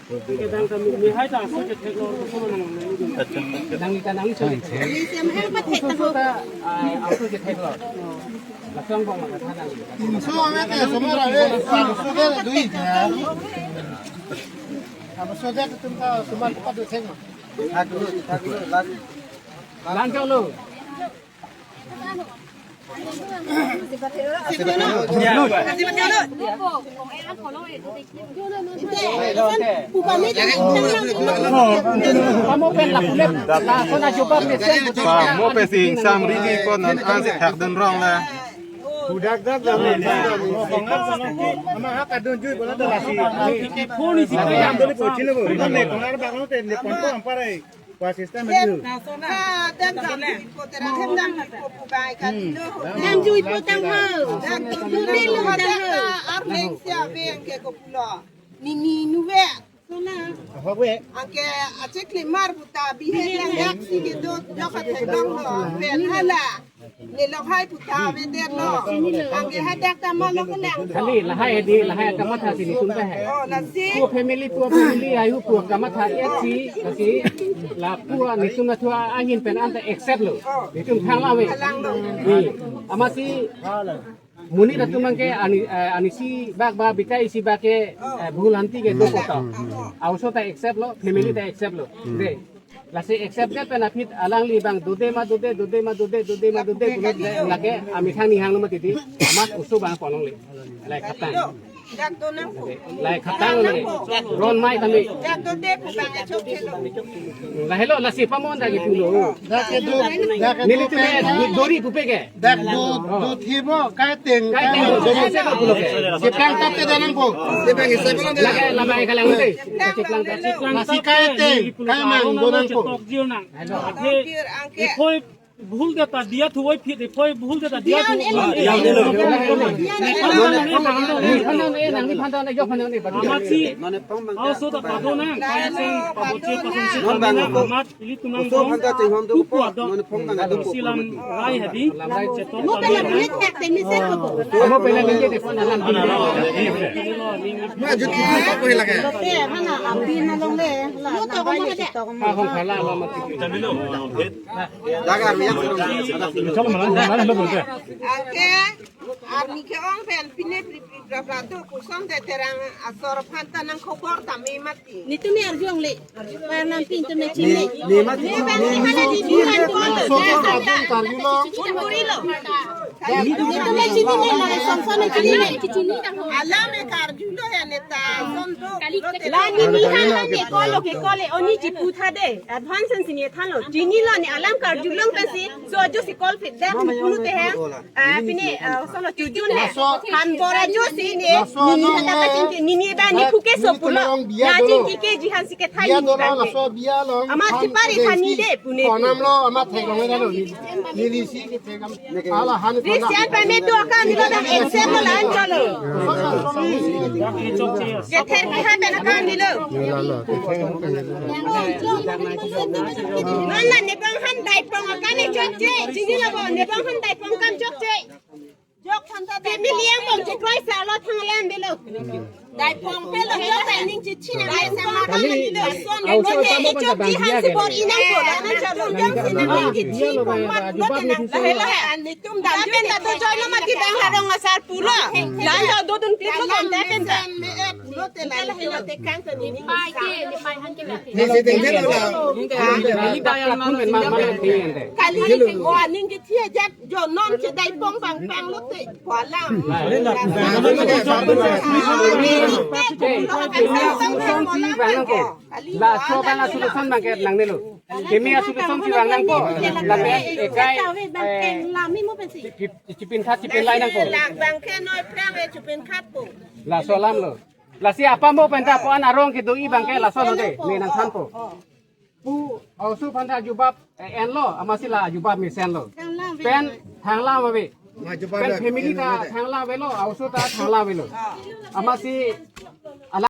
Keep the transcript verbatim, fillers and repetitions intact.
Kedang kami, mi hai ta aso chetheklong, aso nang nang. Nang ita nang chang. Aso ta, ah, aso chetheklong. Lasong bong maka thanang. Aso ame ke somar ave, aso ke dui. Aso ke tum ta somar pa do thek ma. Lan chalo. Pamo pen si ingsam rili ko non ansi thakdun rong la. Budak dak dak. Ama ha kadun jui bola dak lasi. Phone isi ke jam doli pochilo bo. Ne konar baklo te ne pon ko ampar ai. Wa system itu. Ha, dan kami ko tera hem dan ko pu bai kan. Dam jui po tang ho. Dan ko dam lo ha dan ho. Ar leng sia beng ke ko pulo. Nini nuve. Sona. Ho we. Anke achek le mar puta bihe yang yak si ke do jok ha thek dong lo. Pen hala. Nilok hai puta meter lo. Anke hadak tama lo kelang. Kali lahai di lahai kamatha si nitum ta hai. Oh, lasi. Pu family, pu family ayu pu kamatha ya si, lasi la pu nitum na thua angin pen anta accept lo. Nitum thang la ve. Thang lo. Ni, amatsi monit atum abang ke ani, eh, anisi bak ba bikai isi bak ke, eh, bhul hanti ke do kota. Aoso ta accept lo, family ta accept lo. De. Lasi accept det pen aphi alangli abang dode ma dode, dode ma dode, dode ma dode, pulo de lake amethang nihang lo mati di, amat oso abang konong le. Lai khatang. Dak do nangpo. Lai khatang le. Ron mai kami. Dak dode pu abang chok chelo. Lahelo lasi pamon dak ke pulo. Dak kedo, dak kedo. Nelitum ke dori pupe ke. Dak do, do thimo, kaiteng, kaiteng, kaiteng, do thimo. Cheplang tap te danang po. Cheplang isi po. Lake lama ekalang te. Cheplang tap. Lasi kaiteng, kaimang, donang po. Chetok jir nang. Athe, ephoi bhul deta dia thu oi phit, ephoi bhul deta dia thu. Dia, dia, dia. Amatsi, aoso ta pado nang, kaiseng, paboche, pasonsi, amat ilitum nang dong, upu adong, silam rai hadi, chetong kami nang. Mo pele ningje de phone alam. Ma jut ki ko ko lage. Lo te hana api na long le. La na ba ye to. Ha hong khala alam. Dagar mi yak. Chalo malan malan lo bolte. Anke arni ke-ong pen pine pri pri pra pra do koson de terang asor aphan ta nang khobor tame mati. Nitum arjong le. Parnam tin tum ne chinine. Ne ma ne ma ne di di kan ko. Nitum ne chinine la song song ne chinine. Alam e karjulo ya neta. Son do. La nini han han ne kolo ke kole oni chipu tha de. Advance si ne thanlo. Chinilo ne alam karjulong pensi. So ajo si call fit dem punu te ha. Ah, pine, ah, solo chujun le. Han bora jo si ne, nini hata ka chingki, nini ba ni phuke so pulo. Na chingki ke jihan si ke thai nini ba ke. Amat si pari thani de pune. Konam lo, amat thek lo, nili si ke thek am. Ala han. Risian pa me tu akan nilo da exam lo lan cholo. Ke ther ke ha pen akan nilo. Nana ne bang han dai pong akan ne chok che. Chinilo bo ne bang han dai pong kam chok che. Jok phanta family yang bong chikroi sa lo thang alam bilo. Dai pong pe lo jok dai ning chi china dai sa ma kan ni lo. Ason lo te e chok ji han si bor inang ko dan na chalo jong si na ning chi chi pong mat lo te nang sa hela. An ni tum dan jo ne to join lo mati bang harong asar pulo. Dan jo do dun clip lo konta pen ta. Me e pulo te la hela te kang ta ni ning. Pai ke, ni pai han ke ba. Ni se te ke lo la. Kali ni ke o aning ke thia jat. Jo non che dai pong bang bang lo te ko alam. Laso abang a solution abang ke nangnelo. Kimi a solution si bang nangpo. Lapen ekai, eh, chipin khat chipin lai nangpo. Lak bang ke noi prang e chipin khat po. Laso alam lo. Lasi apamo penta po an arong kedo-i abang ke laso lo de. Ne nangthanpo. Pu, aoso aphanta jubab, eh, enlo, amatsi la jubab mesenlo. Pen, thanglam ave. Pen family ta thanglam avelo, aoso ta thanglam avelo. Amatsi, ala